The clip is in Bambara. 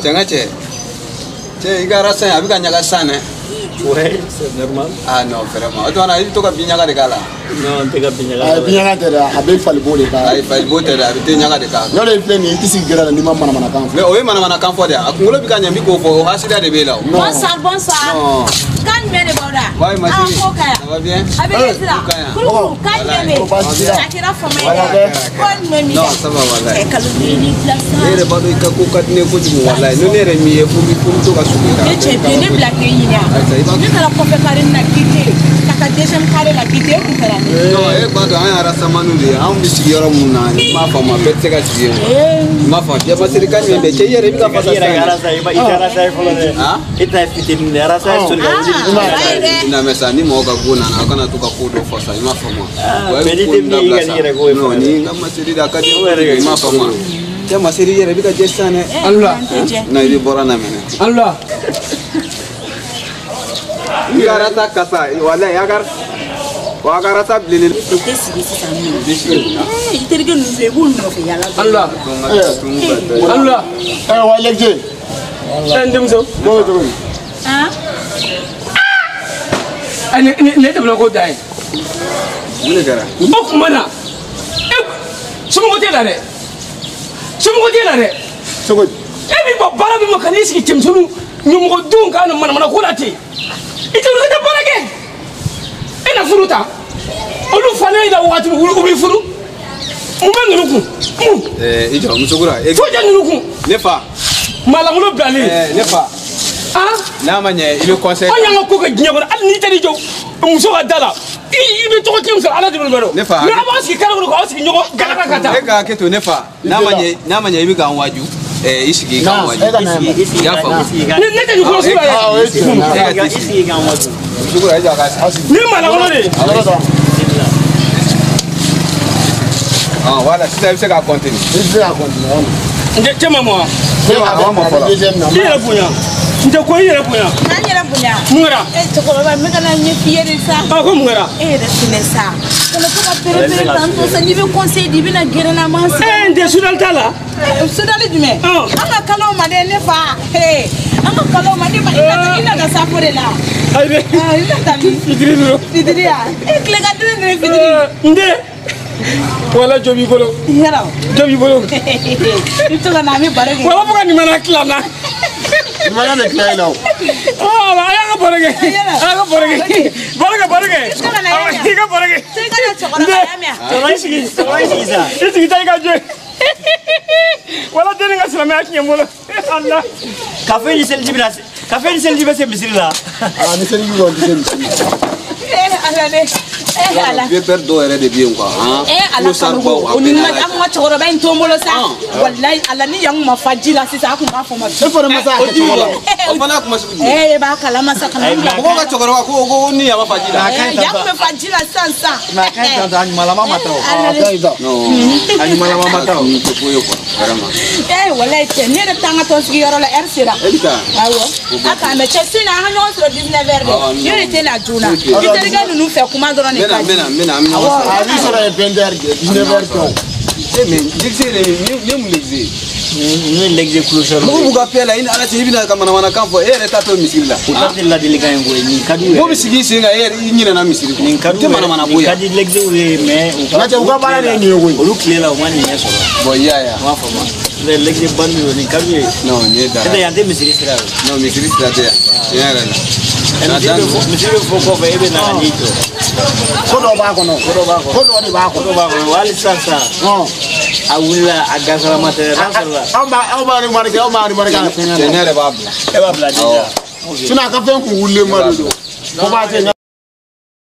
Cɛ n ka cɛ. Cɛ i ka rasa in a bɛ ka ɲaga sisan dɛ. Ouais, c'est normal. Ah non, vraiment. O tuma na i bɛ to ka bin ɲaga de k'a la. Non, n tɛ ka bin ɲaga. A bin ɲaga tɛ dɛ, a bɛ falibo de k'a la. Ayi, falibo tɛ dɛ, a bɛ te ɲaga de k'a la. Yɔrɔ in filɛ nin ye, i tɛ sigi gɛrɛ la n'i ma manamanakan fɔ. Mais o ye manamanakan fɔ de, a kunkolo bɛ ka ɲɛ, n bɛ k'o fɔ, o hasida de b'e la o. Bonsoir, bonsoir. Non. Kan jumɛn de b'aw da? Ouais, ma chérie. Aw ko ka yan. Ça va bien? A bɛ ne sira. Kurukuru, kan jumɛn bɛ yen? A kɛra fama ye dɛ. Ko jumɛn b'i Non, da? ça va walayi. Ɛ, kalo kelen ni tila sa. Ne yɛrɛ b'a dɔn i ka ko ka di ne ye kojugu walayi. Ni ne yɛrɛ m'i ye fo n bɛ to ka sugu i la. Ne cɛ bi ne bila k'e ɲini yan. Ayisa, i b'a Ne taara kɔfɛ kare na k'i tɛ yen. Ka taa deuxième carré la k'i tɛ yen, e kun taara min? Non, e b'a dɔn an ye arasamaniw de ye, anw bɛ sigi yɔrɔ mun na, i m'a faamu, bɛɛ tɛ se ka sigi yen. I m'a faamu, jɛ masiri kan jumɛn bɛ cɛ i yɛrɛ i bɛ ka fasa I yɛrɛ ka sisan. arasa, i tɛ arasa ye fɔlɔ dɛ. Han? E ta ye fitinin de ye, arasa ye soli ka wuli. Ah, Non mais sa ni mɔgɔ ka go nana aw kana to ka ko dɔ fɔ sa, i m'a faamu. Mais n'i tɛ min ye, i ka n'i yɛrɛ k'o ye Non, fɔlɔ. ni n ka masiri de a ka di n ye, i m'a faamu. Cɛ masiri i yɛrɛ bɛ ka jɛ sisan dɛ. Alula. Non, i bɛ bɔra na minɛ. Alula. I ka arasa kasa, walayi a ka wa a ka arasa bilennen. I tɛ sigi sisan nɔ. I sigi. Ee, i terikɛ ninnu filɛ, i b'olu nɔfɛ yala. Alula. Alula. Ɛ wa Lɛkɛ. Ɛ n denmuso. Ko bɛ cogo di? Han? Ɛ ne tɛmɛna ko dan ye. Mun de kɛra? O tuma na e somɔgɔ t'e la dɛ. Somɔgɔ t'e la dɛ. Cogo di? E b'i bɔ baara min ma ka n'i sigi cɛmisɛnninw ɲɛmɔgɔdenw ka na manamana ko la ten. I tɛ wuli ka taa baara kɛ. E na furu ta. Olu falen la waati min u b'i furu. Mun bɛ ninnu kun? Mun? I jɔ musokura. Foyi tɛ ninnu kun. Ne fa. Maalankolon bilalen. Ne fa. Han? N'a ma ɲɛ i bɛ conseil. Anw y'an ka ko kɛ diɲɛ kɔnɔ hali n'i taar'i jɔ muso ka da la i bɛ tɔgɔ tiɲɛ sɔrɔ ala de bolo bɛ dɔn. Ne fa. Mais a b'aw sigi kare kɔnɔ k'aw sigi ɲɔgɔn galaka ka taa. E ka hakɛ to ne fa. N'a ma ɲɛ i bɛ k'an waaju. I sigi i k'an waaju. E ka na yan. I y'a faamu. Ne tɛ nin kɔnɔ sugu la dɛ. Ah, o ye tiɲɛ ye. I sigi k'an waaju. Musokura i jɔ a ka sigi. Ni maalankolon de ye. A yɔrɔ dɔ. Ah, voilà, sisan i bɛ se k'a continuer. I bɛ se k'a continuer. N tɛ cɛ ma mɔ wa? Ne a bɛ deuxième na. I yɛrɛ bonya. N tɛ ko i yɛrɛ bonya. N'an yɛrɛ bonya. Mun kɛra? E cɛkɔrɔba, n bɛ ka na ɲɛf'i ye de sa. Ah, ko mun kɛra? E yɛrɛ filɛ sa. Kana to ka pere-pere tantɔ sa, n'i bɛ conseil di, i bɛna gɛrɛ n na, an b'an sigi. Ɛ n tɛ sudali t'a la. Sudali jumɛn? Ɔn. An ka kalaw ma dɛ, ne fa. Ee, an ka kalaw ma, ne fa, i nana safo de la. Ayi dɛ. Ah, i nana min? Fitiri dɔrɔn. Fitiri ya? E tile ka di ne fitiri. N den. Wala jo b'i bolo. Yala. Jo b'i bolo. I bɛ to ka na, an bɛ baro kɛ. Wala fo ka nin mana tila n na. Nin de tila i la o. Ah, a y'an ka baro kɛ. A y'an ka baro kɛ. Baro kɛ, baro kɛ. I ka baro kɛ. To i ka na cɛkɔrɔba ya mɛn. Cɛkɔrɔba i sigi, cɛkɔrɔba i sigi sa. I sigi taa i ka jo. Wala denni ka silamɛya tiɲɛ n bolo. Allah. Kafe ni seliji bɛ na se, kafe ni seliji bɛ se misiri la. Ah, ni seliji kɔni tɛ se misiri la. Eh, ala ne. Eh, ala. Vieux père dɔw yɛrɛ de bɛ yen quoi. Han. Eh, ala kanu o ni ma an ka cɛkɔrɔba in to n bolo sa. Walayi ala ni yan kun ma fa ji la sisan a kun b'a fɔ ma. E fana ma se a kɛcogo la. O fana kuma sugu jumɛn? Eh, e b'a kalama sa kana n bila. Mɔgɔw ka cɛkɔrɔba ko ni yan ma fa ji la. Eh, yan kun bɛ fa ji la sisan sisan. Mais a ka ɲi tantɔ, a ɲumanlama ma taa o. A ka ɲi sa. Non. A ɲumanlama ma taa o. Nin tɛ ko ye quoi, vraiment. Eh, walayi cɛ ne yɛrɛ t'an ka tɔn sigiyɔrɔ la heure sera. E bɛ taa? Awɔ. A k'an bɛn cɛ sini an ka ɲɔgɔn sɔrɔ 19 heures dɛ. Awɔ, Ne de tɛ na joona. Ok. I terikɛ ninnu fɛ kuma dɔrɔn de N bɛ na, ka n di. bɛ na, n bɛ na, an bɛ ɲɔgɔn sɔrɔ. A b'i sɔrɔ yen 20 heures de, 19 heures tɛ o. Eh mais Lexé yɛrɛ nin ye mun Lexé ye? Ninnu ye Lexé kulosɛriw Mɔgɔw ye. b'u ka fɛn la i ni Ala cɛ i bɛna ka manamanakan fɔ e yɛrɛ t'a to misiri la. U ta tɛ ladilikan ye koyi, nin ka d'u Mɔgɔ yɛrɛ bɛ sigi i sen kan e yɛrɛ i ɲinɛna misiri kɔ. Nin ka Nin d'u tɛ yɛrɛ manamana ko nin ye. ka di Lexéw ye mais u ka N'o tɛ u ka baara de ye nin ye koyi. Olu tile la u ma nin ɲɛ sɔrɔ. Bon i y'a ye wa? U m'a faamu. N'o tɛ Lexé bandi don, nin ka d'u ye. Non nin ye N'o tɛ dara. yan tɛ misiri sira ye. Non misiri sira tɛ yan. Tiɲɛ yɛrɛ la. Misiri bɛ fɔ kɔfɛ e bɛ na ka n'i jɔ. Ko dɔ b'a kɔnɔ. Ko dɔ b'a kɔnɔ. Ko dɔ de b'a Ko kɔnɔ. dɔ b'a kɔnɔ hali sisan sisan. Ɔn. A wulila a gasalama tɛ dɛ, n'a sɔrɔla. Anw b'a anw b'a remarqué anw b'a remarqué a fɛngɛ Cɛ la. ne yɛrɛ b'a bila. E b'a bila déjà. Sinon a ka fɛn kun wulilen ma de don. Ko b'a tɛ n ka